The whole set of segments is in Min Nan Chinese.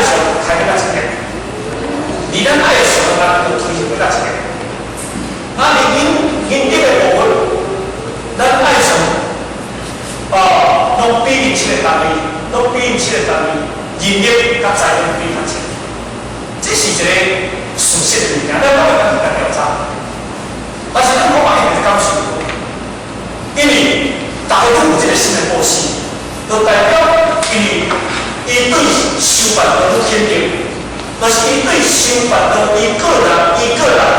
上開發到這個，而咱愛上咱就推行到這個。那佇人人力的部分，咱愛上啊，攏比恁七個單位，攏比恁七個單位，人力佮財力比較濟。這是一個事實的物件，咱攏會當去共調查。但是咱講嘛一定感受，因為大家都有這個新的布施，就代表因為伊對修辦道去肯定，就是伊對修辦道伊個人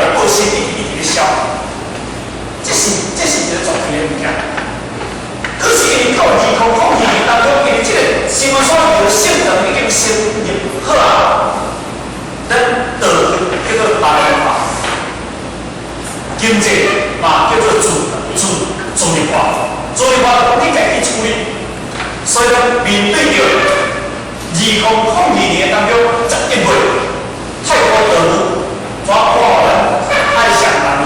的布施一直一直咧消，這是一個絕對的物件。可是因為到2002年當中，因為這個新聞所有聖堂已經成立好啊，咱道叫做白文化，經濟嘛叫做自立化，自立化就講你家己處理。所以咱面對著2002年當中11月，泰國道務怎看咱愛上單位？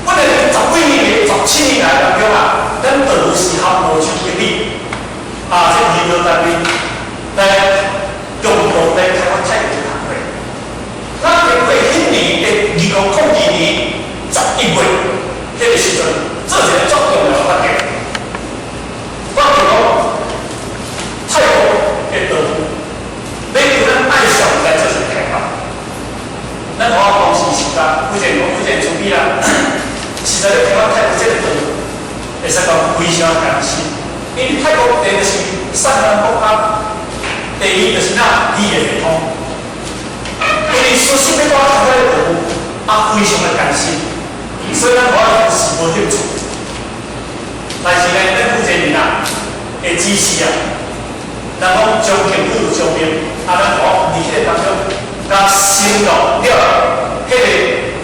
本來十幾年、17年來當中啊，咱道務是含無手經理啊，這領導單位來共同來開發泰國的工課。那經過彼年的2002年11月，彼個時陣做一個足重要的決定，決定講泰國的道務欲求咱愛上來做一個開發。咱我當時是甲負責人負責人處理啦，實在咧開發泰國這個道務，會使講非常艱辛，因為泰國第一就是薩南國家，第二就是那語言袂通，因為事實欲講開發的道務啊，非常的艱辛，所以咱我是無興趣。但是呢，咱負責人啊，會指示啊，咱講將強不如將兵，啊，咱講佇彼個當中，共承諾了，彼個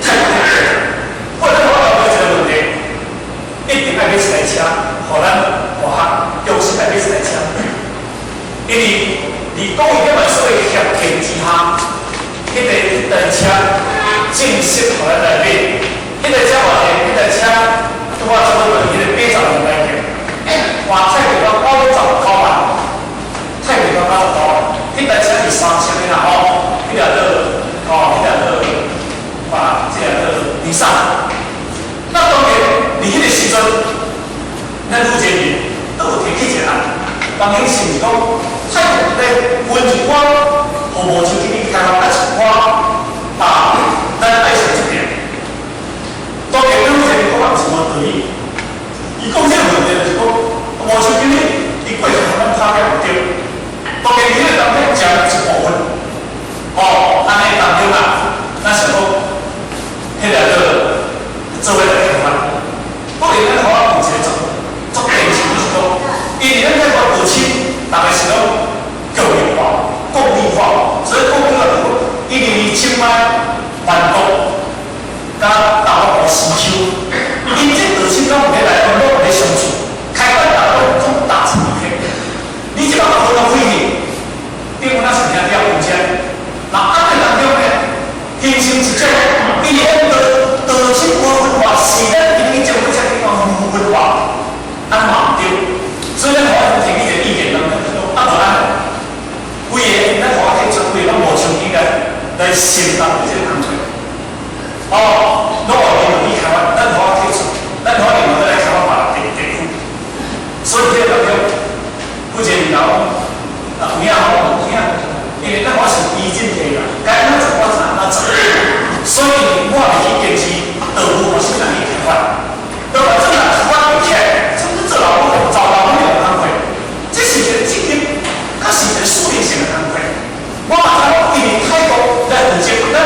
泰國的，或者我遇到一個問題，一定愛買一台車，予咱大學中心愛買一台車，因為佇國營的所謂協定之下，彼個台車正式予咱來買，彼台車偌濟？彼台車拄啊差不多彼個80年來計，換泰國到99萬，泰國到99萬，彼台車是3000的啦吼，彼個做哦，彼個做哇，這個做尼桑。那當然，佇彼個時陣，咱負責人都有提起一個案，當然是毋是講泰國咧分一寡予無手經理開發，啊一寡啊，咱愛上這邊。當然，咱負責人講嘛是無道理。伊講這個問題就是講，無手經理伊過去予咱拍拼毋對。當然，彼個當中食一部分，哦，按呢當中啊，咱想講，彼個做做伙來開發。不過，咱予我有一個足足典型，就是講，因為咱泰國道親，逐个是攏共業化、共利化，所以共利化就是講，伊佇清邁、曼谷、佮大埔市區，𪜶這道親攏毋咧來攏毋咧相處，開發大家攏打成一片。你這擺合作開去，頂阮那是聽了有遮，那按呢當中呢，形成一種，因為講道道親無文化，是咱今日政府才去講無文化，按嘛毋對，所以咱予我提起一個意見，咱講啊無按呢，規个咱予我提出，規個攏無手應該來承擔這個工課。哦，攏外面落去開發，咱予我提出，咱予我另外來開發別地區，所以這個當中，負責人講，啊有影吼，有影，因為咱我是依進地啦，該按怎做我就按怎做，所以我會去堅持道務嘛是咱去開發，都反正若開發袂起來，這做老母找老母的工課，這是一個責任，閣是一個使命性的工課。我嘛知影，因為泰國來負責，咱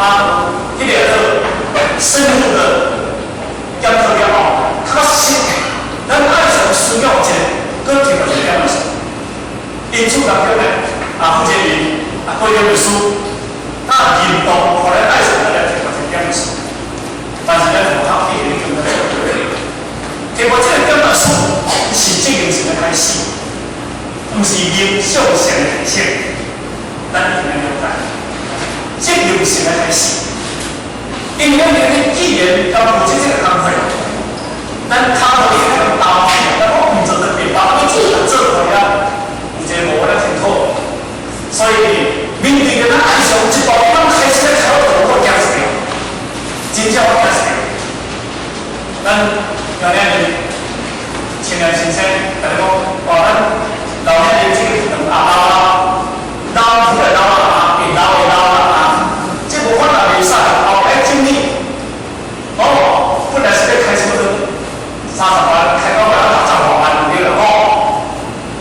啊，彼个深入的檢討了後，確實咱愛上需要一個閣另外一個檢視。因此當中呢，啊，負責人啊，郭律師，啊，認同予咱愛上來提拔一個檢視，但是咱無通一直咧檢討。提拔這個檢視是責任性的開始，毋是影響性的提升。咱一定要了解，責任性的開始。因為咱既然要負責這個工課，咱跤路會較擔起，咱講毋做特別，把你做做開啊，有一個無咱清楚。所以面對著咱愛上這步，咱開始咧考慮，我驚一條，真正我驚一條。咱老年人青年先生，大家講，哇，咱老年人這個長阿老，老起來老啊，變老的老啊，這無法度袂使，後擺整理。哦，本來是欲開差不多30萬，開到60外萬對啦吼。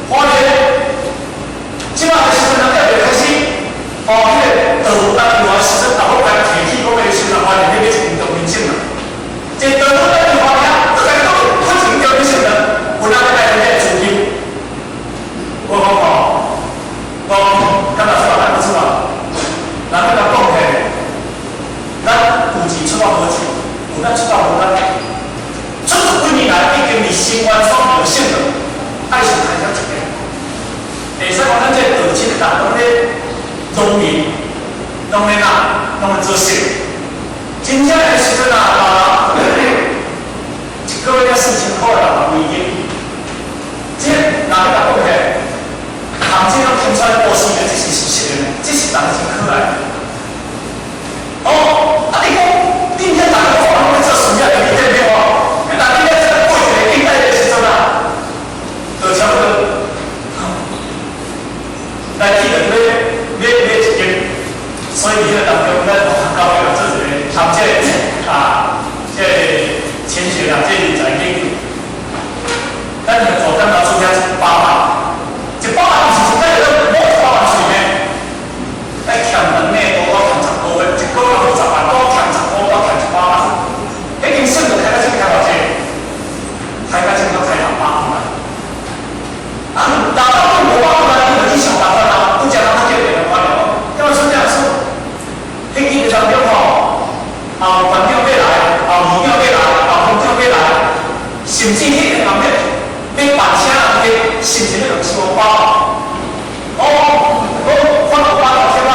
花蓮，這擺的時陣，人還袂開始，哦，彼個道路單位的時陣，若欲共提起講的時陣，花蓮欲買一間中民證啦。這道路單位花蓮，都共講推前中民證啦，有人欲來這資金。我講吼，講敢若出來，咱不出來，人欲共講起，咱有錢出到無錢，有咱出到無咱。出這幾年來，已經佇深淵創造性的，愛是開始一個。會使講咱這個道親的人，攏咧農民，攏咧哪，攏咧做事。真正的時陣啊，一個月才4000塊人嘛規間。這若欲共講起，含這種聽出來故事的，這是事實的，這是人真可愛。哦，啊你講，恁遐逐个看攏咧做事業，你對不對？你若你咧這過一個應該的時陣啊，就差不多來去就買買買一間，所以佇彼個當中，咱學校要做一個含這個啊，這個錢學啊，這個人才研究。咱現在感覺出遐100萬，100萬是啥物？咱摸100萬出呢？愛欠兩個多，欠10個月，一個月10萬，多欠10個月，欠100萬。已經算就開到這開偌濟？開到這個開600萬。啊，達到500萬，你就去想辦法啦。有一人較叫電話來，因為孫這樣說，彼幾個當中吼，後班長欲來，後二長欲來，後科長欲來，甚至彼個人欲辦車人去，是毋是欲用收包？哦，講發五百多貼啊，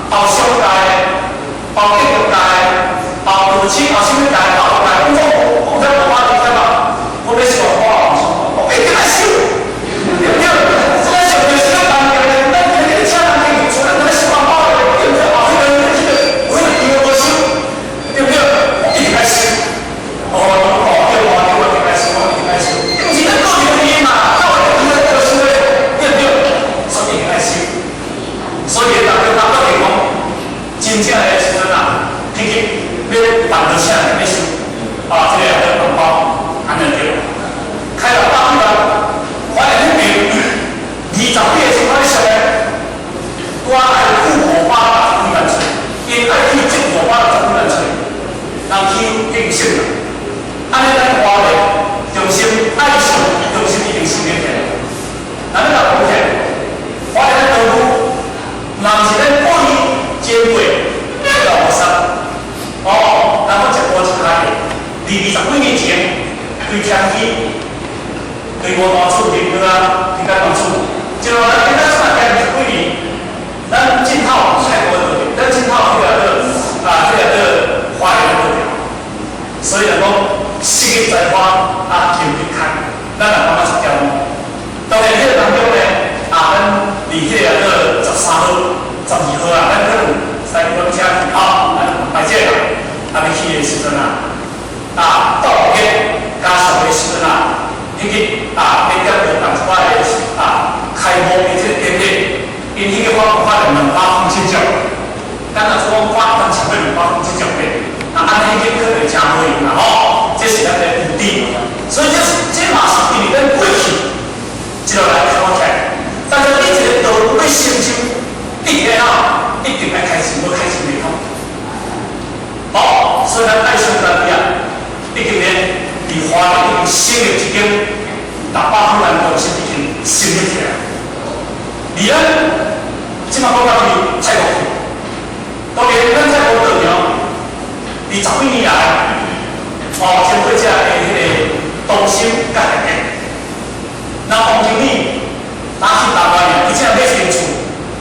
後商界、後建築界、後道親、後啥物界、後界，攏總講這500多貼啊，我欲收包，我一定愛收，對不對？這個上就是咱辦的，咱這個車人去，厝人咱收紅包的，對不對？後彼個彼個，我一定無收，對不對？我一定愛收。哦，哦，對，我對，我一定愛收，我一定愛收。毋是咱個人的嘛，到底伊咧做收的，對不對？所以一定愛收。所以大家感覺講，真正的時陣啊，彼個欲辦到車欲收，啊，這個也做紅包，按呢對。開600幾萬，反正彼邊20幾個時陣上咧，我愛付560幾萬出，𪜶愛去借560幾萬出，人去應承啦。按呢咱花蓮中心愛上中心已經成立起來，咱欲共講起，花蓮道路，若毋是咱過去經過，這個無啥。哦，咱講一步一跤的，20幾年前，對天氣，對五大厝林哥啊，去甲大厝，一路來今仔出來行20幾年，咱進口泰國的，咱進口彼個做啊，彼個做花蓮的條，所以來講，昔日栽花啊，今日開，咱也感覺一條路。當然，彼個當中呢，啊，咱佇彼個做13號、12號啊，咱可能使阮車去啊，咱排這啦，啊，欲去的時陣啊，啊，到日加上的時陣啊，彼個啊，欲點到同一擺的啊，開幕的這個典禮，𪜶彼個發發了200公頃獎，咱若說發當前會200公頃獎的，啊，按呢彼個可能誠好用啦吼，這是咱的優點。所以這是這嘛是因為咱過去一路來看起來，但是你一個道路欲成就，一定啊，一定愛開錢，無開錢袂通。所以咱愛上帝啊，已經咧佇花蓮已經成立一間600幾萬公司已經成立起來。而咱這馬講到去泰國去，當然咱泰國道場，佇十幾年來，哦，經過這个彼個動心佮協力。那王經理打去台灣爾，伊這買一間厝，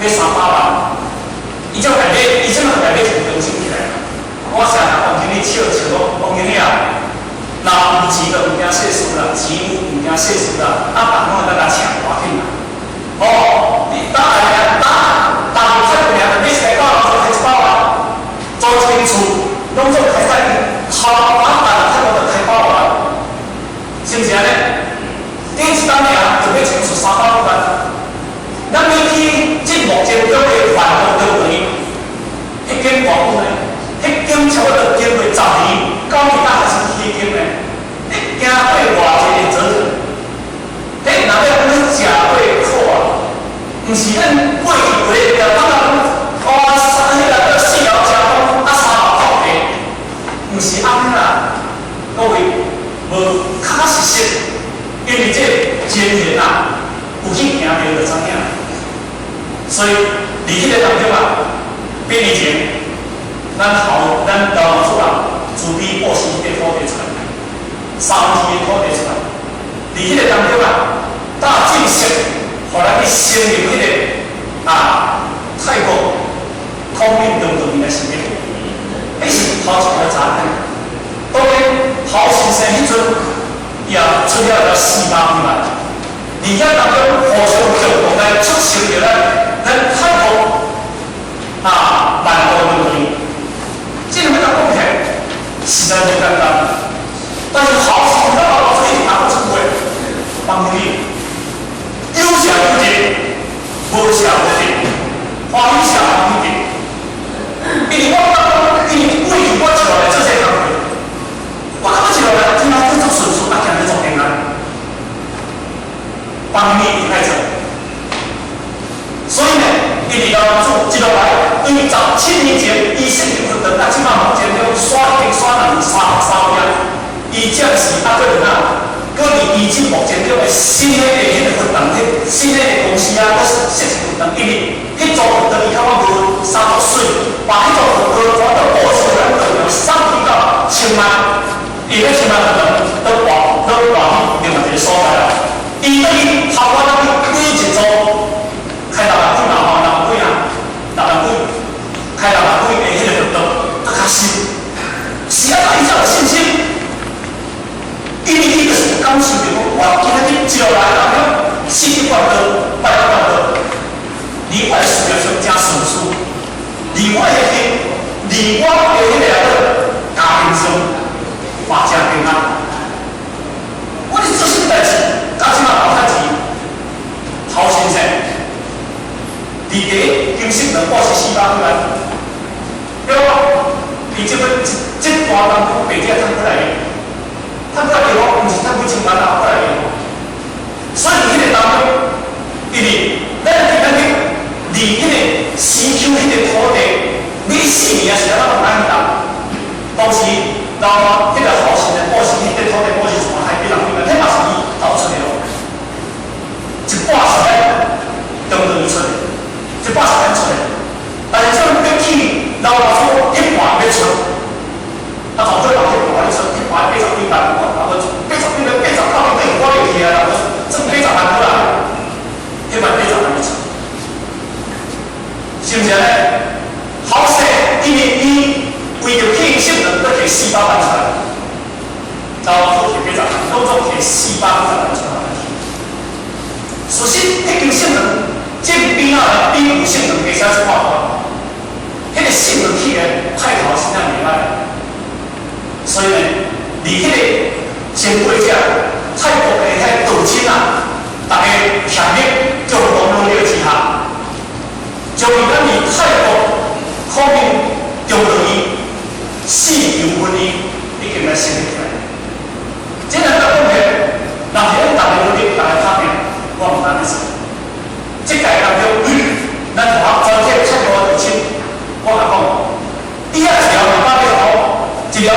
買300萬，伊才共買，伊才共買一個中心起來。我成日王經理笑笑講，王經理啊，若有錢就毋驚世事啦，錢有毋驚世事啦，啊，別攏會當共請偌緊啦。哦，你打來打打入泰國爾，買一台高樓就開100萬，租一間厝，攏總開在頭把辦泰國就開百萬，是毋是按呢？頂一當爾就買一間厝300多萬，咱要去這目前中的環保單位，彼間偌久呢？彼間差不多經過10年，到現在還是起間呢？你行過偌濟個折騰？彼若欲講食過苦啊，毋是咱過去過了，感覺講哦，三彼個四樓食講啊三百塊地，毋是按呢啦，各位無確確實實，因為這個前人啊，有去行著就知影，所以佇彼個當中啊，8年前，咱頭咱老主人慈悲布施彼個土地出來，三分之一土地出來，佇彼個當中啊，搭正式，予咱去成立彼個啊泰國孔明長道來成立，彼是頭一個查看。當然，侯先生彼陣也出了400幾萬，而且當中互相共同來促成著咱咱泰國啊萬道問題，這兩個講起來實在無簡單。但是侯先生老師也不出話，幫你有捨有得，無捨無得，歡喜捨歡喜得。因為我感覺，因為過去我一路來做這個工作，我感覺一路來聽啊，做順順啊，行咧做平安，幫你愛做。所以呢，一直到主一路來，對17年前伊設立佛堂，啊，這馬目前了煞已經煞2三三位，伊暫時啊，閣有哪？閣佇伊這目前中的新的彼個佛堂，彼新的公司啊，閣設一佛堂，因為彼座佛堂伊感覺無三足水，把彼座佛堂全部布施咱道場送去到清邁，伊咧清邁佛堂都搬都搬去另外一個所在啦。伊等於台灣那邊每一座開6萬幾嘛吼，六萬幾啊，六萬幾，開六萬幾的彼個佛堂閣較新，是啊，伊才有信心。因為伊就是感受著講，我今仔日一路來咁樣，四級貫道，八級貫道，離我的事業上誠順遂，離我的彼，離我的彼個家庭上嘛誠平安。我咧做啥物代誌，到這馬留較錢，侯先生，佇第一金色堂布施400幾萬，對無？伊這份這大當中白這趁過來的。趁過來的哦，毋是趁幾千萬啊，過來的。所以佇彼個當中，因為咱今仔日離彼個西丘彼個土地，每4年啊是安怎攏來去當。當時老彼個侯先生布施彼個土地，布施一萬幾百幾萬，彼嘛是伊投出的哦。一半是咱長道伊出的，一半是咱出的。但是這欲起老老說彼半欲出，啊，從這人彼半欲出，彼半80幾萬，我啊，80幾萬80到底我袂起來啦，這80萬過來，彼萬80萬欲出，是毋是按呢？好勢，因為伊為著起聖堂，閣提400萬出來，老夫提80萬，攏總提450萬出來。事實，彼間聖堂這邊仔比有聖堂加少一半大，彼個聖堂起來派頭真正袂歹。所以呢，佇彼個前輩者泰國的彼道親啊，逐家協力共同努力之下，將伊咱佇泰國孔明長道院四球分院已經來成立起來。這兩個講起，若是咱逐家努力，逐家拍拼，我毋通按呢做。這屆當中，咱同學全體泰國道親，我共講，你遐一條280塊，一條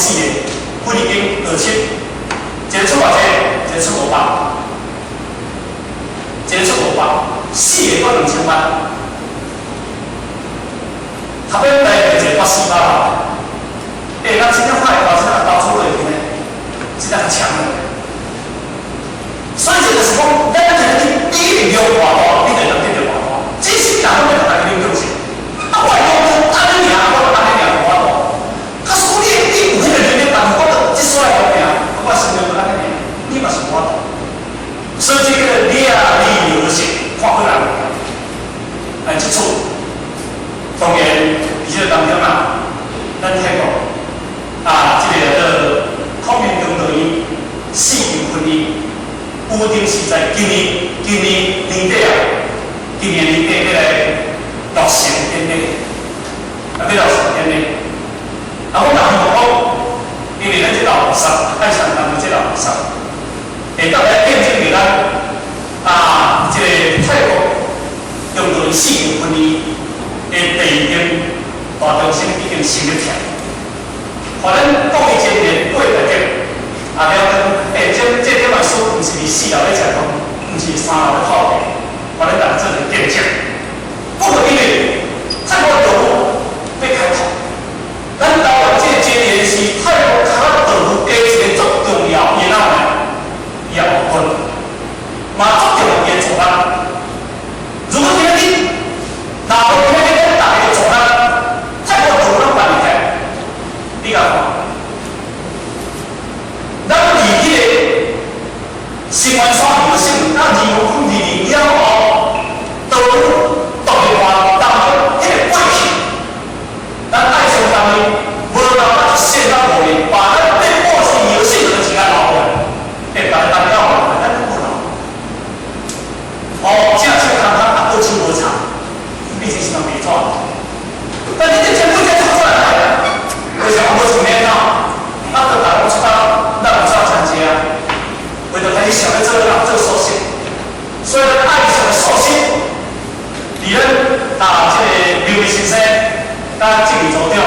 四个菲律賓二七，一个出偌濟，一個出500，一個出五百，四個閣2000萬，後尾台幣一個閣400萬。欸，咱真正看會到，真正投資落去呢，真正較強的。所以這就是講，咱今日你力量偌大，你就能得著偌大。只是人攏會家己勉強性。啊，我會講按呢爾，我按呢爾無法度。假使講你有彼個能力，但是我就這煞來講爾，我心中就按呢爾，你嘛是無法度。所以這個量力而行，看個人。哎，這次當然佇這個當中啊，咱泰國啊，這個叫孔明中道院四間分院，有定是在今年年底啊，今年年底欲來落成典禮，啊，欲落成典禮。啊，我嘛希望講，因為咱這老菩薩，愛上當的這老菩薩，會當來見證著咱啊，這個泰國中道院四間分院的第二間大中心已經成立起來。予咱各位青年、各位大家，啊，了解，欸，這點仔書毋是佇四樓咧食飯，毋是三樓咧泡茶，予咱大家做一個見證。不過因為泰國道路欲開拓，咱台灣這個青年是泰國較道路第一個足重要的哪呢？伊也後盾，嘛足重要的助力。如果今日若無今日咱大家的助力，泰國道路攏辦會起來，你共看？咱佇彼個新灣山有省，咱2022了後，道路獨立化當中，彼個過去，咱愛上當日無辦法一線到5年，把咱變過去有省的錢來留過來，欸，大家當了後，咱攏無留。哦，正手空空，啊，閣手無插，你這是當袂怎？但你這政府這出來，為什麼無像恁啊？啊，到大陸出發，咱有做參加，為著開始想欲做人做素食，所以咱愛上的素食，佇咱啊這個劉立先生，佮政治組長，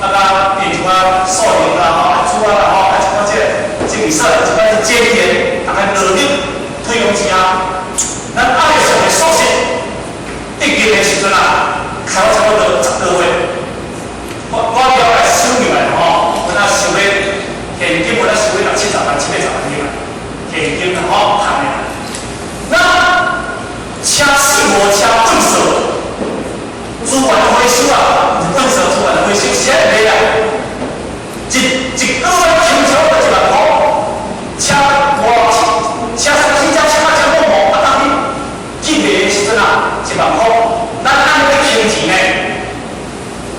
啊佮因一寡素人啦吼，啊主啊啦吼，啊一寡這個政治社一寡這尖言，大家努力推動之下，咱愛上的素食，一經的時陣啊，開了差不多10個月，我了來收入來吼，阮啊收咧現金，阮啊收咧六七十萬、七八十萬入來，現金吼趁的。那車四五車糞掃，資源回收啊，毋是糞掃，資源回收是按賣啊，一個月收超過1萬箍，車外車三四車車仔車某某，啊，當你去賣的時陣啊，1萬箍，咱按呢咧還錢呢？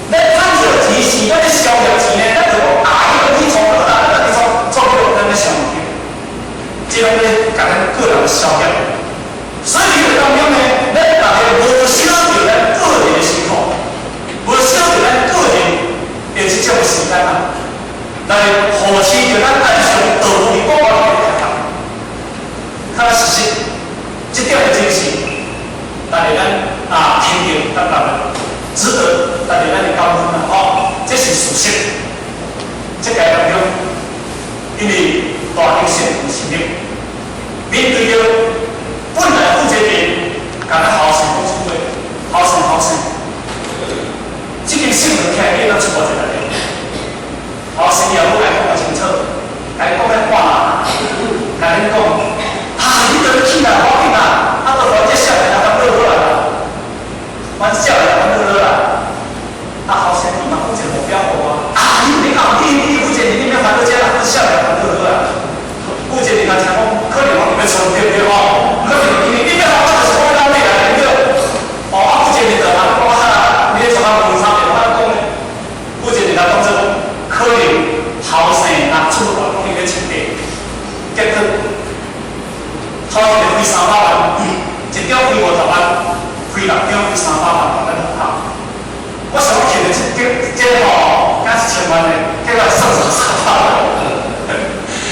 咱趁著錢是咱咧消業錢呢？咱就講啊，彼個去創好啦，咱去創創好，咱咧消業，這攏咧共咱個人消業。所以佇個當中呢，咱逐家無少著咱個人的辛苦，無少著咱個人的這種時間啊，來扶持著咱愛上道路的國外的開發。較實實，這點的精神，大家咱啊聽著，咱大家值得大家咱的感恩啦，吼，這是事實。這個當中，因為大中線有成立，面對著本來負責人，共咱後生講出話，後生後生，這間聖堂起來，你通出偌濟來？後生也無愛講較清楚，愛講咧半拉，共恁講，啊，你著去啦，無要緊啦，啊，著反正少年啊，咁好啦，反正少年咁好啦，啊，後生你嘛負責目標予我，啊，你你講，你負責你你免煩惱這啦，少年咁好啦，負責你若聽講，可能我欲創對不對吼？可能因為你免煩惱就是講咱未來對不對？哦，啊，負責你就啊，講啊，你咧創啊兩三遍，我講咧，負責你若當做可能後生若出國，講你欲穿地，結果頭一個開300萬，一張開50萬，開六張開300萬，咱戶口。我想講摕著這吼，敢1000萬的，結果算算300萬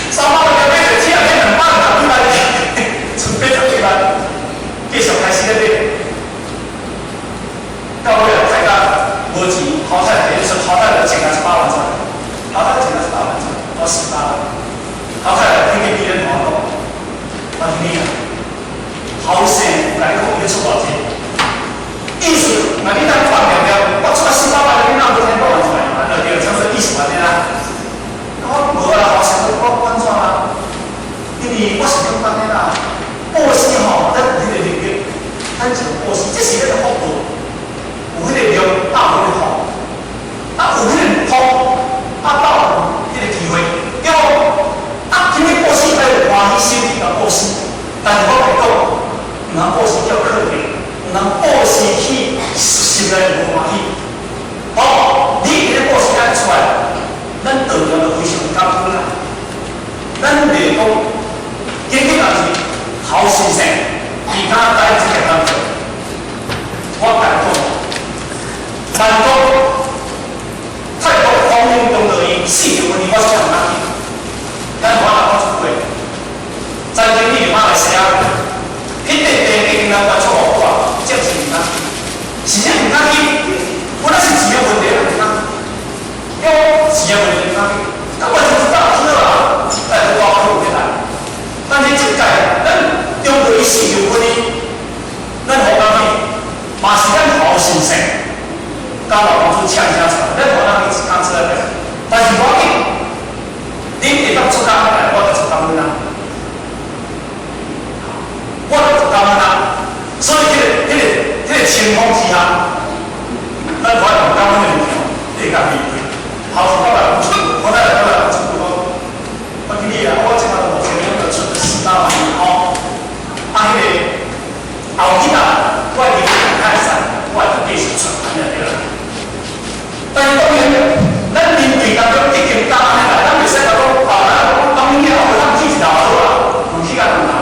，300萬就買一車，買260幾萬，剩80幾萬，繼續開始咧買。到尾啊，大家無錢，淘汰，等於說淘汰了剩下100萬出來。頭先錢一百萬，我400萬。頭先來天機咧同我講，我聽你啊，後生有共你講伊出偌濟？意思，若你當放了了，我出了400萬，你哪無聽講出來？啊，對對，差不多意思安呢啦。我無啊，後生我安怎啊？因為我是感覺呢啦，布施吼，咱有彼個能力，咱就布施，這是咱的福報，有彼個量，啊有彼個福，啊有彼個福，啊到有彼個機會，對無？啊，今日布施愛有歡喜心去共布施，但是我共你講，毋通布施叫可憐，毋通布施去心內無歡喜。哦，你今日布施愛出來，咱當然就非常感恩啦。咱袂講，今日也是好先生，伊敢帶這個工作，我共你講，萬國泰國方面中道院4月份我是毋通去，咱我若講出過，曾經你馬來西亞，彼個地已經難關出五掛，這是毋通去，是啥毋通去？本來是錢的問題，毋通去，因為錢的問題毋通去，咁我就知道去啦，但是我去有來。但是這屆咱中國4月份呢，咱何講去？嘛是咱好先生，甲老公主請聲出來，咱無通去一工出來。但是無要緊，恁會當出工來，我就出工啦。我就出工啦。所以彼個情況之下，咱我用感恩的物件，你會共離開。後一擺來出，我來來來出講，我記你啊，我這擺目前就出400萬吼。啊，彼個後日啊，我會較會使，我會繼續出，按呢對啦。但是當然，咱面對當中已經答案來，咱袂使講啊，咱當年後咱去一樓好啊，唔去甲兩樓。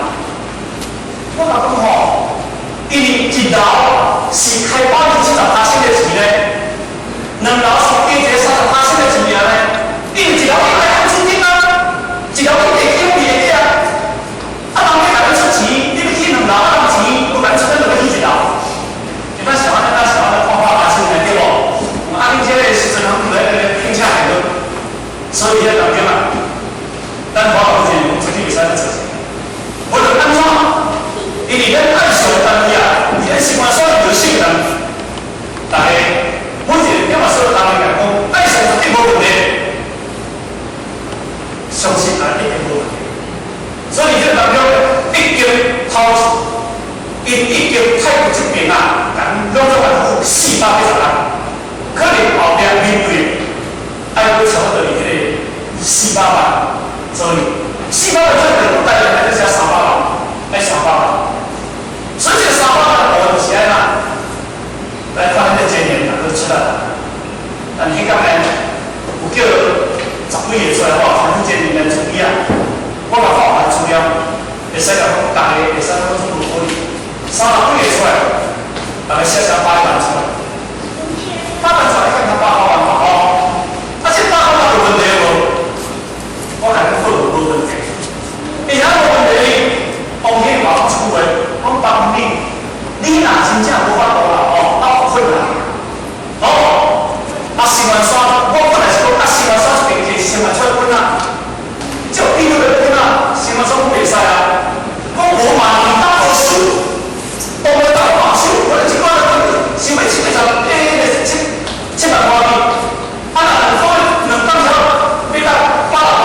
我共講吼，因為一樓是開70%的錢咧，兩樓是加一個30%的錢爾咧。因為一樓你愛出金啊，一樓你地基用的啊，啊人欲共你出錢，你欲起兩樓啊，人錢無共你出，咱就欲起一樓。你咱想按呢，咱想按呢，看看阿手呢，對無？啊，恁這個時陣通來那個停車場咯，所以遐當中啊，咱華國這絕對袂使去做。無論按怎，因為咱愛上單位啊，伫咱生活所有性人，逐家每一個點仔所有單位來講，愛上絕對無問題，相信啊一定無問題。所以這個當中已經頭，𪜶已經泰國這邊啊，共攏總來付480萬，可能後壁面對愛閣差不多佇彼個四百萬左右，四百萬左右，大概愛寫三百萬，愛三百萬。所以這個三百萬的部分是按怎？來看彼個經驗，就出來。但彼工呢，有叫十幾個出來，我聽這經驗來處理啊。我若看完資料，會使共講，逐家會使講出無可能。30幾個出來，逐家寫寫8萬出來，八萬出來看較8萬嘛吼。啊，這百萬有問題無？我共你講無問題。會曉無問題？王顯華講一句話，講幫你，你若真正無法度啦，哦，啊有困難，哦，啊生源山，我本來是講啊生源山一邊摕1000萬出來分啊，照比率來分啊，生源山袂使啊。講無嘛，你當無收，當然當嘛收，我這款想欲七八十，欸，七萬外去，啊若兩方兩當了，欲到860萬，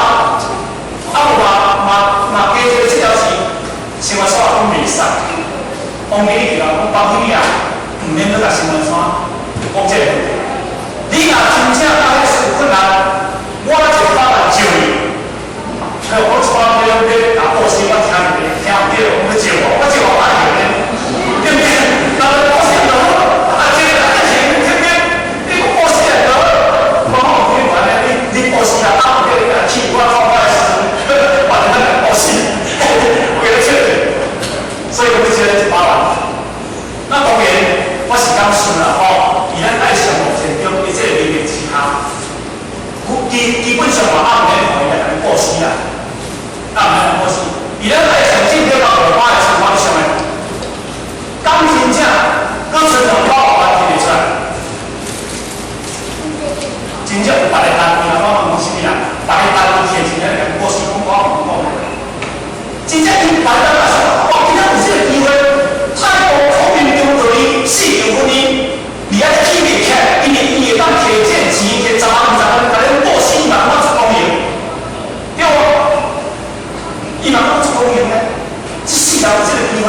啊有嘛嘛嘛加這個這條錢，生源山也講袂使。王經理就講，包起你啊，毋免閣共生源山講這個問題。你若真正到彼個有困難，我100萬借你。我一百萬欲共布施，我聽毋聽毋著，我借我，我借我愛用呢，對毋對？人布施就好，啊，這個啊，這是天天，你講布施就好，我講你安呢，你布施啊，啊，毋對，你去我創我的時陣，我就咱來布施，我共你笑者。所以我欲借咱100萬。那當然，我是感想啦吼，以咱愛上目前中，伊這個明明錢，真正有別个單位啦，我問講啥物啦？別个單位提錢來共報時講我毋講。真正伊別個單位說，哦，今仔有這個機會，泰國孔明中道理四場婚姻，你愛起袂起來，因為伊會當提這錢，提10萬、20萬，共恁報時嘛感覺出光榮，對無？伊嘛感覺出光榮呢。這世人有這個機會，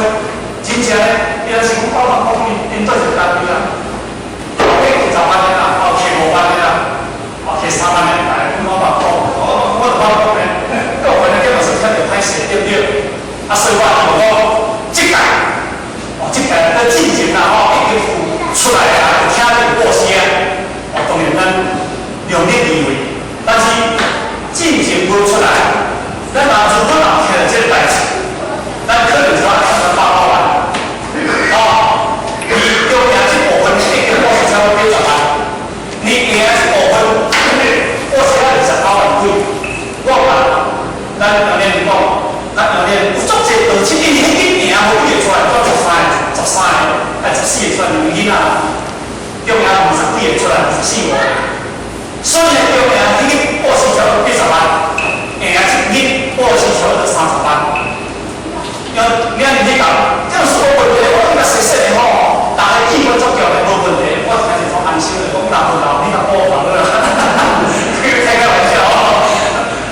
真正咧，伊若是講我嘛講𪜶對一個單位啦，後底提10萬的啦，哦提5萬的啦，哦提3萬的來，我嘛講，我就我講咧，我反正叫嘛是聽著歹勢，對不對？啊，所以我就講，這屆，哦，這屆咱進前啦吼，已經有出來啊，有聽著報聲，哦，當然咱量力而為，但是進前無出來，咱若如果若聽著這個代誌，咱可能就要欠咱100多萬。哦，你中贏這部分已經報是差不多80萬，你贏這部分報是29萬幾，我講，咱當然講，咱當然有足濟道親，因為彼贏無幾個出來，才13個、13個，哎，14個出來兩個囡仔，中贏20幾個出來，24、5個，所以呢，中贏彼個報是差不多80萬，贏這日報是差不多30萬。要你按你講，這樣是無問題，我感覺細細的吼，大家氣氛足強的無問題，我開始從安心的講，若無鬧，你若報房了，開開玩笑哦。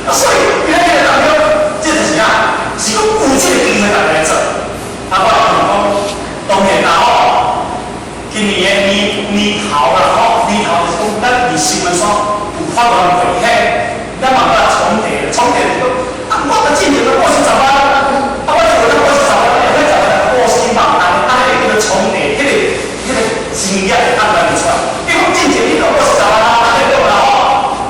啊，所以今仔日當中，這就是啊，是講有這個機會大家來做。啊，我想講，當然啦吼，今年的年年頭啦吼，年頭就是講，咱佇新聞上有發完會，嘿，咱嘛甲重疊，重疊就是講，啊，我著進前都報是10萬。啊，我就咱報是10萬，會10萬報四萬，安尼，啊，彼個叫做重疊，彼個經驗會當來出來。比如講進前你都報是10萬啊，安尼講啦吼，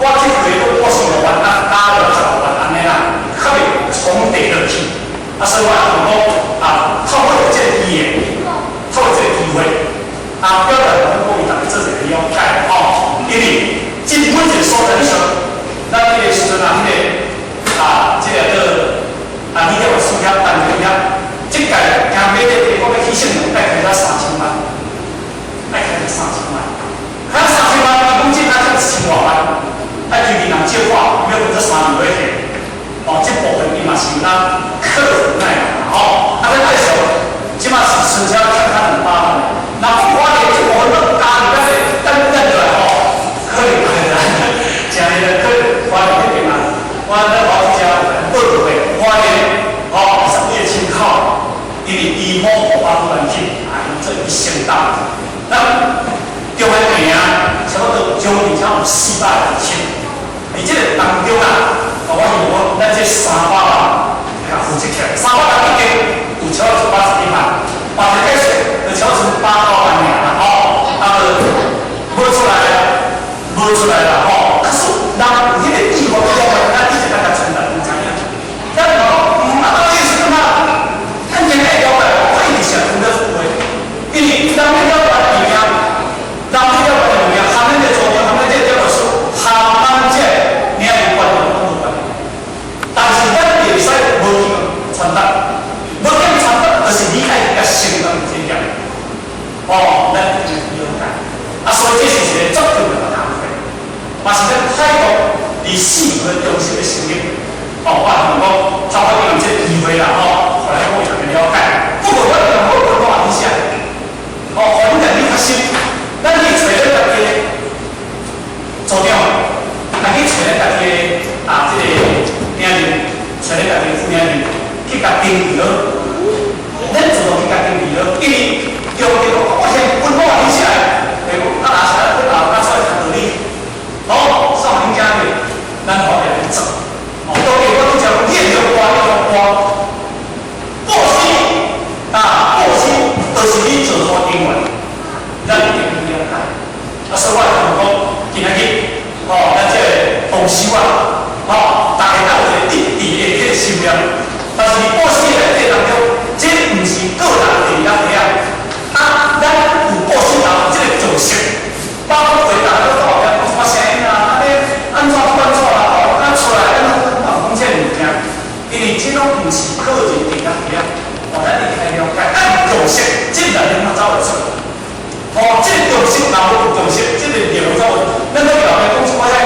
我這回都報15萬，啊，加了15萬按呢啦，較袂重疊落去。啊，所以我想講，啊，透過這個機會，透過這個機會，啊，表達阮各位大家做一個了解吼，因為這每一個所在，你像咱彼個時陣啊，彼個啊，這個叫啊，你叫我數遐單位遐，這屆行買這個，我欲起性能，愛開到3000萬，愛開到三千萬，開到三千萬，伊講這才才1000外萬，愛求銀行借款，要分這3年落去，哦，這部分伊嘛是有咱克服耐啦，吼，啊，咱愛想，這馬是剩下欠較200萬，若講我咧這部分攏加入咱的等等落來吼，可能會啦，誠個可能花蓮彼邊啊，我咱好幾只報道的花蓮，吼，20幾個親口，因為醫保500多萬去，啊，伊做伊承擔，咱中央病啊，差不多將近差有400個親，佇這個當中啊，我希望咱這300萬來共負責起來，300萬已經有超過80幾萬，八十幾歲就超過8、9萬爾啦，吼，啊，無出來啦，無出來啦，吼，可是人有彼個意願了解，咱一直甲傳達，毋知影。咱若講，啊，到底是怎啊？咱應該了解，我一直想聽到話，因為人欲了解物件，人欲了解物件，含咱這組長，含咱這調律師，含咱這領有關係攏無關係。但是咱袂使無去傳達，無去傳達，就是你愛去共承擔責任。哦，咱一定要了解。啊，所以這是一個足重要的工課，嘛是咱泰國佇四個中心的成立。哦，我希望講透過用這個機會啦，吼，予咱各位大家了解。不過我用好講話你寫，哦，予恁家己較熟。咱去揣咱家己的組長，啊去揣咱家己的啊，這個領袖，揣咱家己的副領袖，去共登記好。咱主動去共登記好，因為中國我先分我你寫的，對無？啊，若是啊，啊，出來談道理，好，送恁家去，咱好來做。哦，當然我拄則講，你會用歌，你用歌，布施啊，布施就是你做好因緣，咱一定要了解。啊，所以我想講，今仔日，吼，咱這個豐收啊，吼，大家都有一個一致的這個心念，但是布施內底當中，這毋是個人伫遐遐，啊，咱有布施人這個共識，包括回答都後壁講什麼聲音啊，按呢按怎按怎啦，吼，啊出來按怎嘛講這個物件，因為這攏毋是個人伫遐遐，哦，咱一定愛了解，愛共識，這個人嘛走會出。哦，這個共識若無共識，這個內容走會，咱閣後壁講一寡遐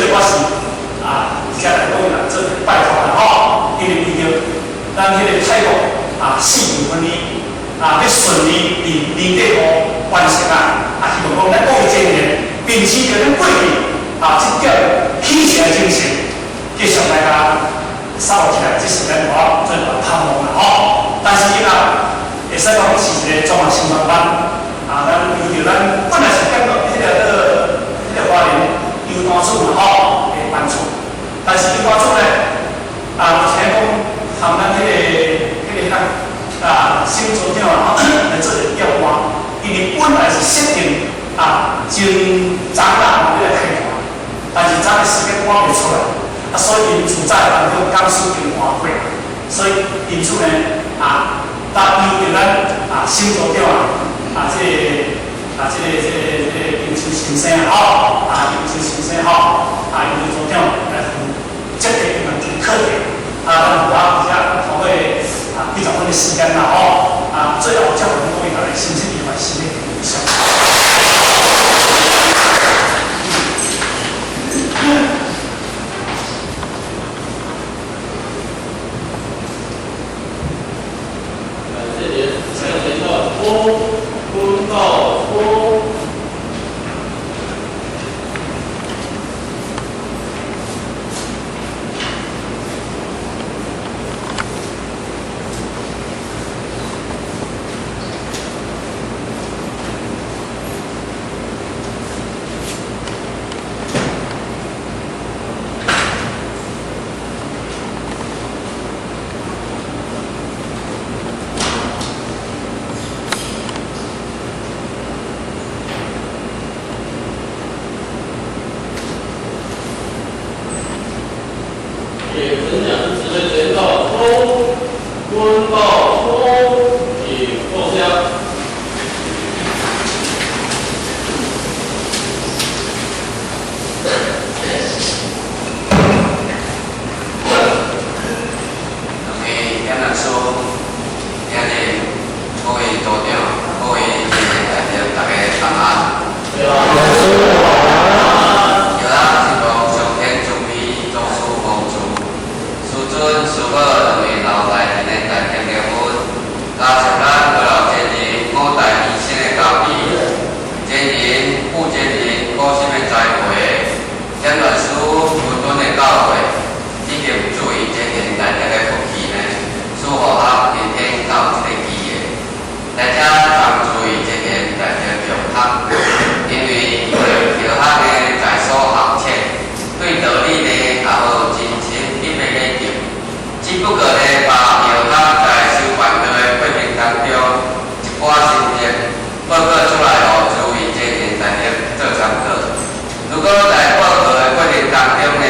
這個我是啊，而且來講來做拜託啦吼，因為為著咱彼個泰國啊4月份呢啊，欲順利佇年底五完成啊，啊希望講咱各位青年秉持著咱過去啊這點起勢的精神，繼續來共掃起來，這是咱我最大盼望啦吼。但是啊，會使講是一個綜合性班，啊，咱由著咱本來是感覺彼個做彼個花蓮游單組嘛吼的辦處，但是游單組呢，啊，目前講含咱彼個啊，省組長啊來做一個調換，因為本來是設定啊，前昨暗欲來開團，但是昨的時間趕袂出來，啊，所以𪜶自早當中講師已經換過，所以因此呢，啊，搭由著咱啊省組長啊，啊，這個啊，這個林秋先生啊，吼，啊，林秋先生吼，啊，由組長來負責這個問題課題，啊，咱有啊，而且通過啊幾十分的時間啦，吼，啊，最後才會講伊來申請伊來新的理想。感謝您，向前到托，公告托。給陳講師準備前到托，公告托，請坐下。各位講師、兄弟、各位組長、各位青年代表，大家晚安。讓咱是講上天慈悲，做事奉主，師尊師母兩位老來青年代表結婚，加上咱各老先人五代醫生的教詡，前人副前人苦心的栽培，講師無端的教誨，以及注意青年代表的福氣呢，使予學今天到這個機會，來遮參注意青年代表中學，因為小學呢在所學淺，對道理呢也無真深入的研究，只不過呢，把藥學在修辦道的過程當中，一寡心得報告出來，予諸位青年代表做參考。如果在報告的過程當中呢，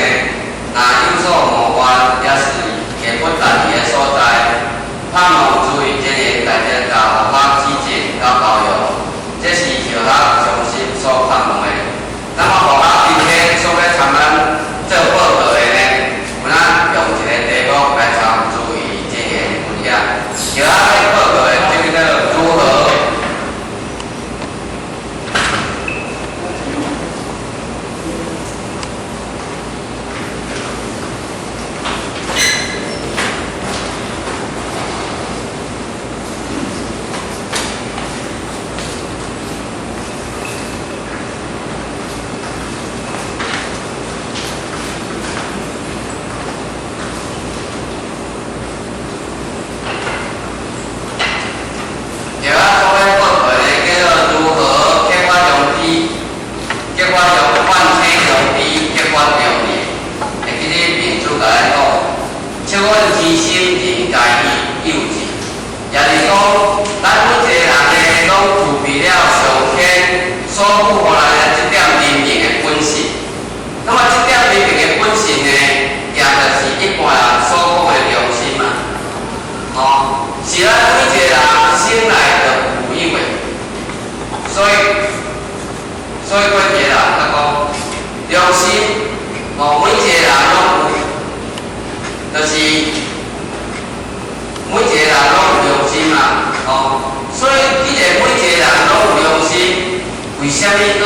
若有所冒犯，也是會不當的所在，盼望諸位青年代表共予我指正佮包容，這是小學衷心所盼望的。那麼，予我今天所欲參咱做報告的呢，有咱用一個題目來參諸位青年分享。小學欲報告的這個叫做如何？對啊，所欲報告的叫做如何激發良知，激發良喚醒良知，激發良念。會記得面主共咱講，惫阮之心，人皆以幼稚。也就是講，咱每一個人呢，攏具備了上天所賦予咱的這點靈命的本性。那麼，這點靈命的本性呢，也就是一般人所講的良心嘛。哦，是咱每一個人生來就有的。所以每一個人他講良心，哦，每一個人攏有，就是每一個人攏有良心嘛，哦，所以既然每一個人攏有良心，為啥物閣有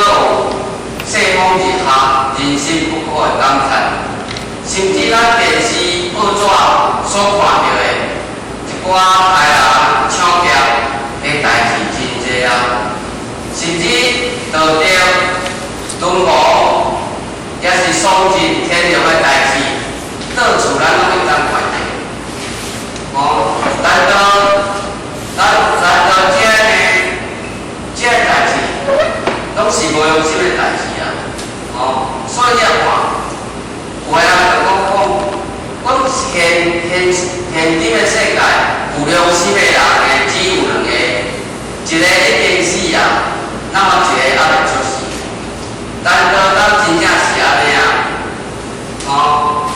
世風日下，人心不古的的感嘆，甚至咱電視、報紙所看著的一寡殺人、搶劫的代誌真濟啊，甚至盜盜、貪污，也是喪盡天良的代誌，到處咱攏會當看著。哦，難道這個代誌，攏是無良心的代誌啊？哦，所以你看，有的人就講現今的世界，有良心的人呢，只有兩個，一個已經死啊，那麼一個猶未出世。難道講真正是按呢啊？哦，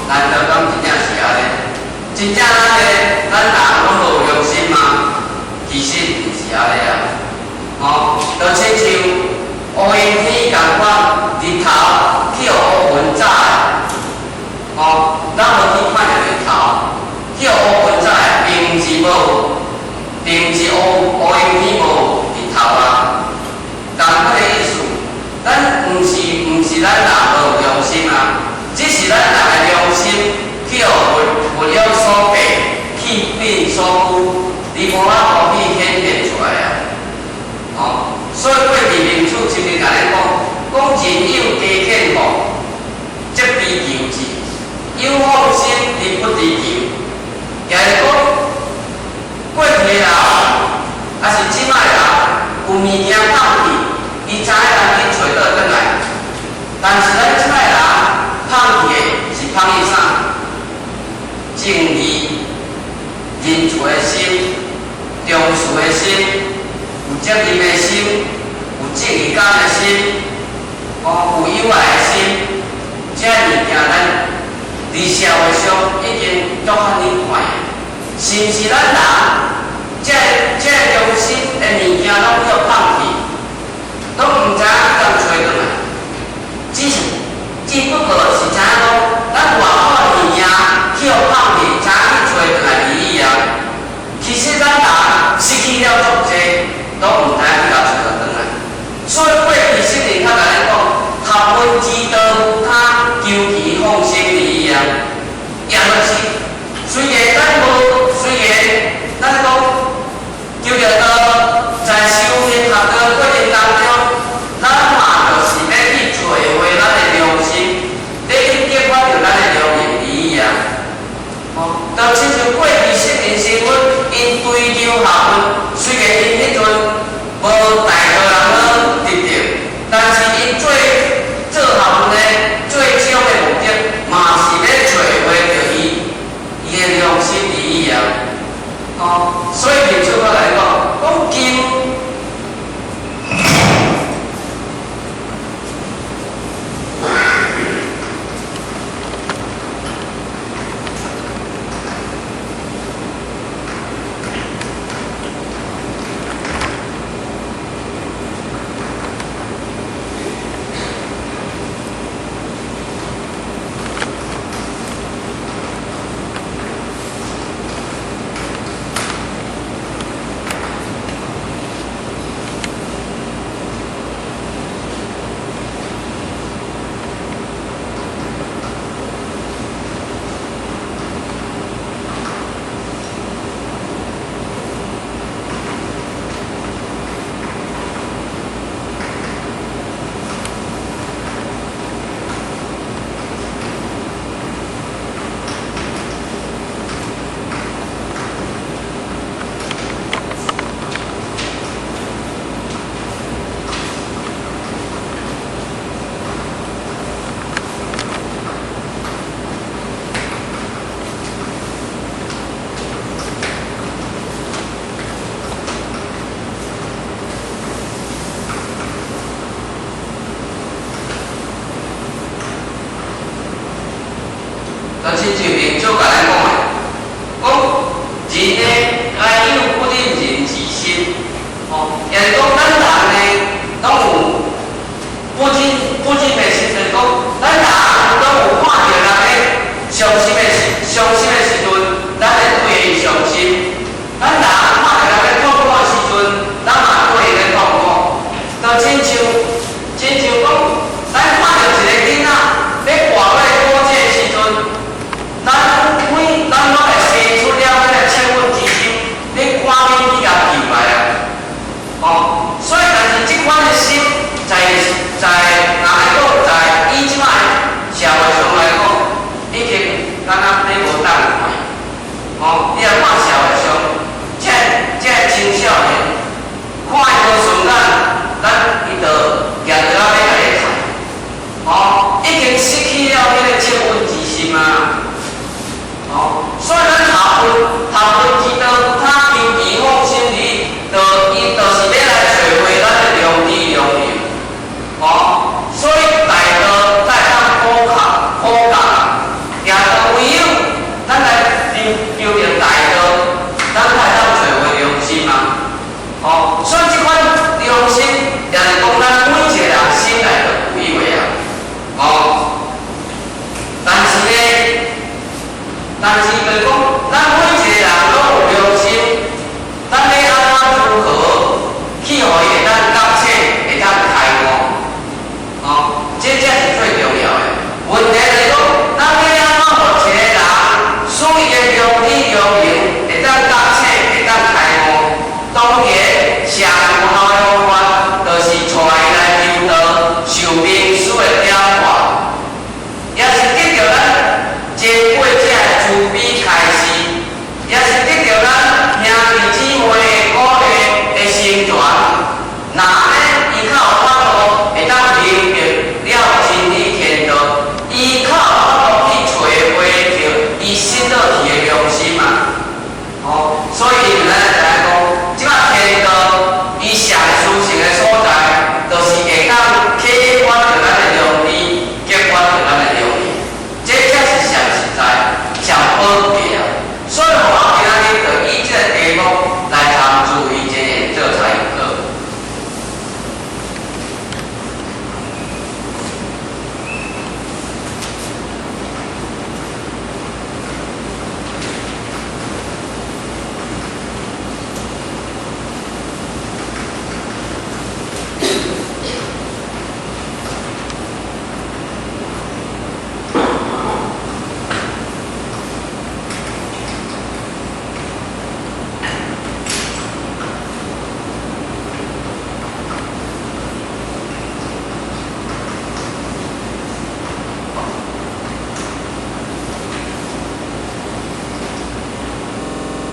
難道講真正是按呢？真正咱人攏無良心嗎？其實毋是按呢啊。哦，就親像烏蠅天仝款，日頭去予烏雲罩的，哦，咱無去看著日頭去予烏雲罩的，並毋是無，並毋是烏蠅天無日頭啊。仝款的意思，咱毋是咱人無良心啊，只是咱人的良心去予物欲所蔽，氣變所拘，而無法度去顯現出來啊。哦，所以過去明主親自共咱講，講人有加儉吼，則非求之；有放心而不知求。也是講，過去的人，抑是這擺的人，有物件放棄，伊知影人去揣倒轉來。但是咱這擺人放棄的是放棄啥？正義、仁慈的心、忠恕的心、有責任的心、有正義感的心，哦，有友愛的心，這物件咱佇社會上已經足罕見看的，是毋是咱人這良心的物件攏予放棄，攏毋知影去佗揣轉來？只不過是知影講，咱偌好的物件去予放棄，知影去揣轉來而已啊。其實咱人失去了足濟，攏毋知影去佗揣轉來。所以過去聖靈較共咱講，學問之道無他，求其放生而已啊。也就是雖然咱無，雖然咱講求著道，在修行學道過程當中，咱嘛就是欲去揣回咱的良心，欲去激發著咱的良心而已啊。哦，就親像過去聖人身份，𪜶追求學問，雖然𪜶彼陣無大道人好得著，但是𪜶做學問的最終的目的，嘛是欲揣回著伊的良心而已啊。哦，所以林主我來講，講金。就親像明主共咱講的，講人呢該有不忍人之心，吼，也是講咱人呢，攏有不忍的心，就是講咱人攏有看著人咧傷心的時陣，咱會對伊傷心；咱人看著人咧痛苦的時陣，咱嘛對伊咧痛苦。就親像講，咱看著一個囡仔欲跋落但是就是講，咱每